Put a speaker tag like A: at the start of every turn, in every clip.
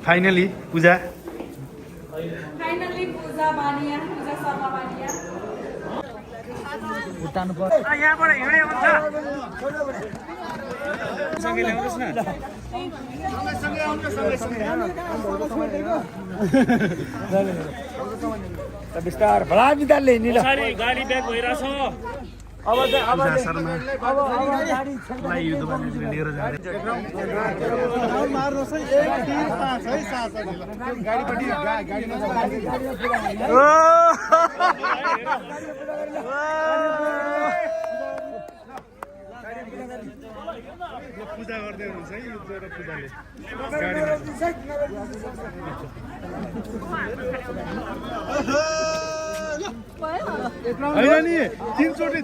A: Finally पूजा
B: बानिया पूजा शर्मा बानिया
A: उतार्नु पर्छ यहाँबाट हिँड्ने हुन्छ सँगै ल्याउनुस् न
C: बिस्तार भला बिदाले हिँड्ने ल
D: गाडी ब्याग भइरहेछ
C: अब
A: शर्मा युद्धमा लिएर जाने
C: मार्नुहोस् है 1 3 5 है 7 गाडीपट्टि गाडीमा
A: पूजा गर्दै हुनुहुन्छ है युद्ध र पूजाले होइन नि तीनचोटि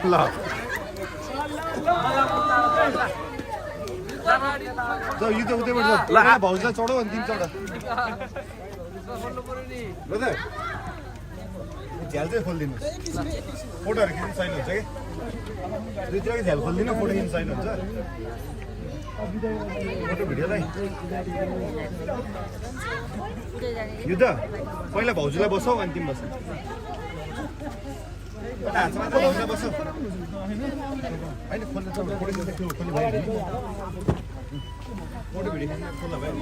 A: ल
C: यो त उतैबाट ल भाउजूलाई चढौ अनि तिमी चढ झ्याल चाहिँ खोलिदिनुहोस् फोटोहरू खिच्नु सही हुन्छ कि दुईतिरकै झ्याल खोलिदिनु फोटो खिच्नु सही हुन्छ फोटो भिडियोलाई यो त पहिला भाउजूलाई बसौ अनि तिमी बस हातमा त भाउजूलाई बसौ होइन खोल्नु फोटो खोल्नु भयो फोटो भिडियो खोल्नु भयो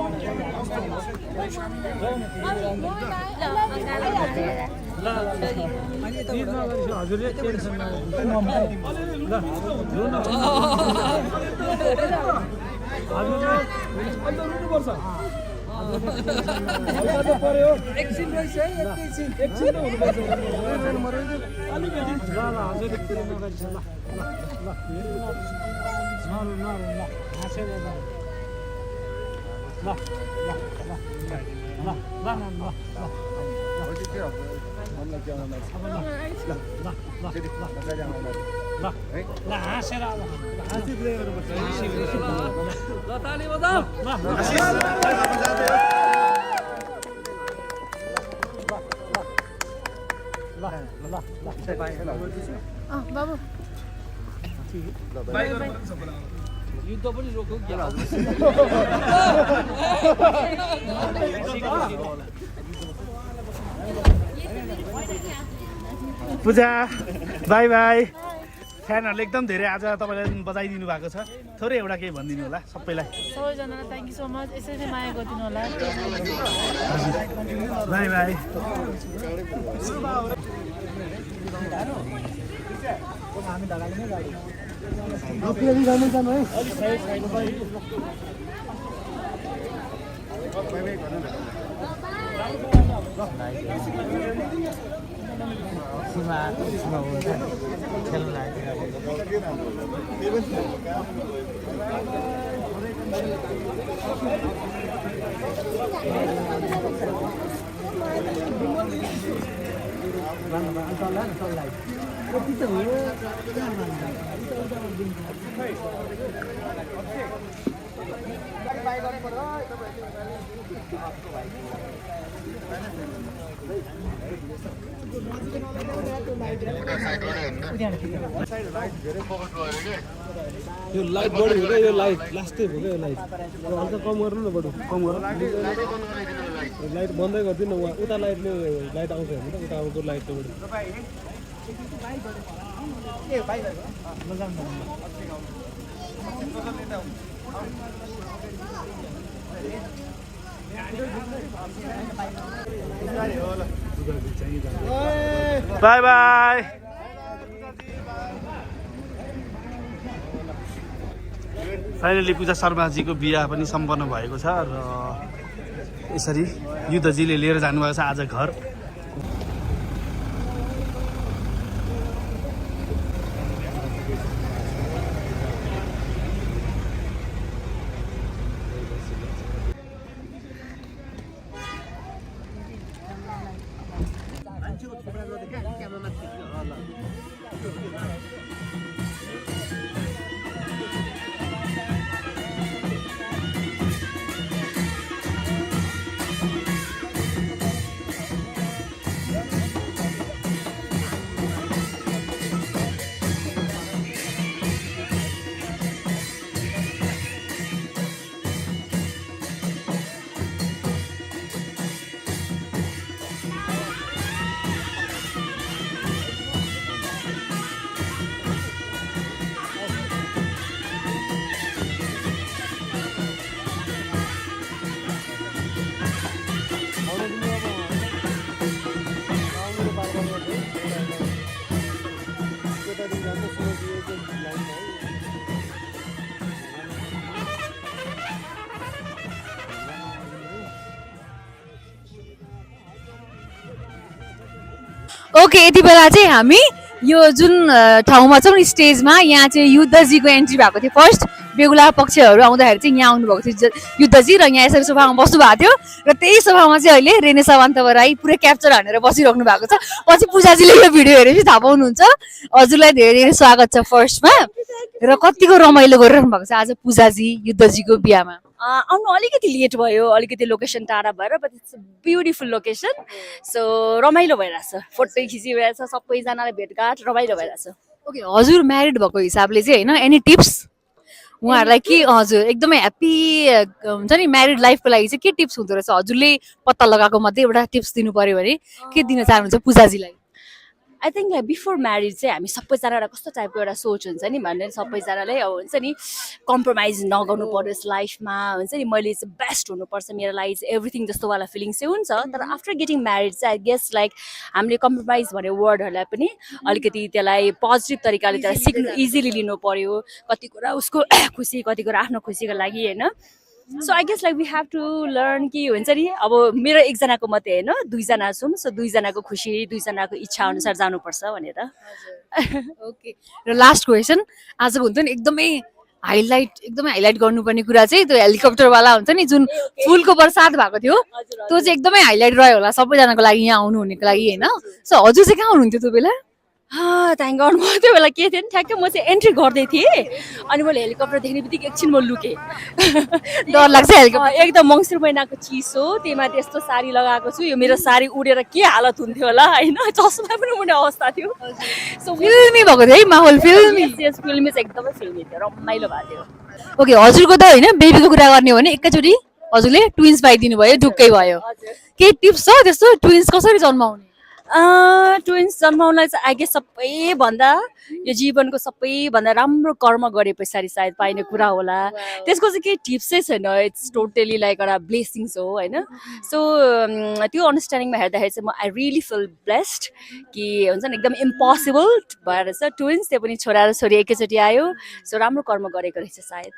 D: हजुरले टेन्सन
B: एकछिन रहेछ है एकछिन
D: हुनुपर्छ
B: बाबु
D: युद्ध पनि रोक्यो
A: पूजा बाई बाई फ्यानहरूले एकदम धेरै आज तपाईँलाई बजाइदिनु भएको छ थोरै एउटा केही भनिदिनु होला सबैलाई
B: सबैजनालाई थ्याङ्क यू सो मच यसरी माया गरिदिनु होला
A: बाई बाई
D: यो लाइट बढी हुँदै यो लाइट लास्टै भयो यो लाइट हल्का कम गर्नु न बडु कम गर लाइट बन्दै गरिदिनु न उता लाइटले लाइट आउँछ भने त उता आउँदो लाइट बढी
A: बाई बाई फाइनली पूजा शर्माजीको बिहा पनि सम्पन्न भएको छ र यसरी युद्धजीले लिएर जानुभएको छ आज घर।
E: ओके, यति बेला चाहिँ हामी यो जुन ठाउँमा छौँ स्टेजमा, यहाँ चाहिँ युद्धजीको एन्ट्री भएको थियो। फर्स्ट बेहुला पक्षहरू आउँदाखेरि चाहिँ यहाँ आउनुभएको थियो युद्धजी, र यहाँ यसरी सोफामा बस्नु भएको थियो, र त्यही सोफामा चाहिँ अहिले रेने सावन्त राई पुरै क्याप्चर हानेर बसिराख्नु भएको छ। पछि पूजाजीले यो भिडियो हेरेपछि थाहा पाउनुहुन्छ। हजुरलाई धेरै धेरै स्वागत छ फर्स्टमा, र कतिको रमाइलो गरिराख्नु भएको छ आज पूजाजी युद्धजीको बिहामा।
F: आउनु अलिकति लेट भयो, अलिकति लोकेसन टाढा भएर, but it's beautiful location. So रमाइलो भइरहेछ, फोटो खिचिरहेछ, सबैजनालाई भेटघाट रमाइलो भइरहेछ।
E: ओके, हजुर म्यारिड भएको हिसाबले चाहिँ होइन, एनी टिप्स उहाँहरूलाई के? हजुर एकदमै ह्याप्पी हुन्छ नि म्यारिड लाइफको लागि चाहिँ के टिप्स हुँदो रहेछ हजुरले पत्ता लगाएको मध्ये एउटा टिप्स दिनु पर्यो भने के दिन चाहनुहुन्छ पूजाजीलाई?
F: I think like before marriage चाहिँ हामी सबैजनालाई कस्तो टाइपको एउटा सोच हुन्छ नि भन्ने, सबैजनालाई अब हुन्छ नि कम्प्रोमाइज नगर्नु परोस् लाइफमा, हुन्छ नि मैले चाहिँ बेस्ट हुनुपर्छ मेरो लागि चाहिँ एभ्रिथिङ जस्तो वाला फिलिङ्स चाहिँ हुन्छ। तर आफ्टर गेटिङ म्यारिड चाहिँ आई गेस लाइक हामीले कम्प्रोमाइज भन्ने वर्डहरूलाई पनि अलिकति त्यसलाई पोजिटिभ तरिकाले त्यसलाई सिक्नु, इजिली लिनु पर्यो। कति कुरा उसको खुसी, कति कुरा आफ्नो खुसीको लागि होइन। So I guess like we have to learn कि हुन्छ नि अब मेरो एकजनाको मात्रै होइन, दुईजना छौँ, सो दुईजनाको खुसी, दुईजनाको इच्छा अनुसार जानुपर्छ भनेर।
E: ओके, र लास्ट क्वेसन, आजको हुन्छ नि एकदमै हाइलाइट गर्नुपर्ने कुरा चाहिँ त्यो हेलिकप्टरवाला हुन्छ नि जुन फुलको बर्सात भएको थियो, त्यो चाहिँ एकदमै हाइलाइट रह्यो होला सबैजनाको लागि यहाँ आउनु हुनेको लागि होइन। सो हजुर चाहिँ कहाँ हुनुहुन्थ्यो त्यो बेला?
F: थ्याङ्क गड, म त्यो बेला के थियो नि ठ्याक्कै म चाहिँ एन्ट्री गर्दै थिएँ, अनि मैले हेलिकप्टर देख्ने बित्तिकै एकछिन म लुकेँ।
E: डर लाग्छ हेलिकप्टर?
F: एकदम मङ्सिर महिनाको चिसो, त्यहीमा त्यस्तो साडी लगाएको छु, यो मेरो साडी उडेर के हालत हुन्थ्यो होला होइन, चस्मा पनि उड्ने अवस्था थियो। सो
E: फिल्मी भएको थियो है माहौल? फिल्मी
F: फिल्मी चाहिँ एकदमै फिल्मी थियो, रमाइलो भएको थियो।
E: ओके, हजुरको त होइन बेबीको कुरा गर्ने हो भने एकैचोटि हजुरले ट्विन्स पाइदिनु भयो, ढुक्कै भयो। केही टिप्स छ त्यस्तो ट्विन्स कसरी जन्माउने?
F: ट्विन्स जन्माउनलाई चाहिँ आई गेस सबैभन्दा यो जीवनको सबैभन्दा राम्रो कर्म गरे पछाडि सायद पाइने कुरा होला। त्यसको चाहिँ केही टिप्स चाहिँ छैन, इट्स टोटली लाइक एउटा ब्लेसिङ्स हो होइन। सो त्यो अन्डरस्ट्यान्डिङमा हेर्दाखेरि चाहिँ म आई रियली फिल ब्लेस्ड कि हुन्छ नि एकदम इम्पोसिबल भएर छ ट्विन्स, त्यो पनि छोरा र छोरी एकैचोटि आयो। सो राम्रो कर्म गरेको रहेछ सायद।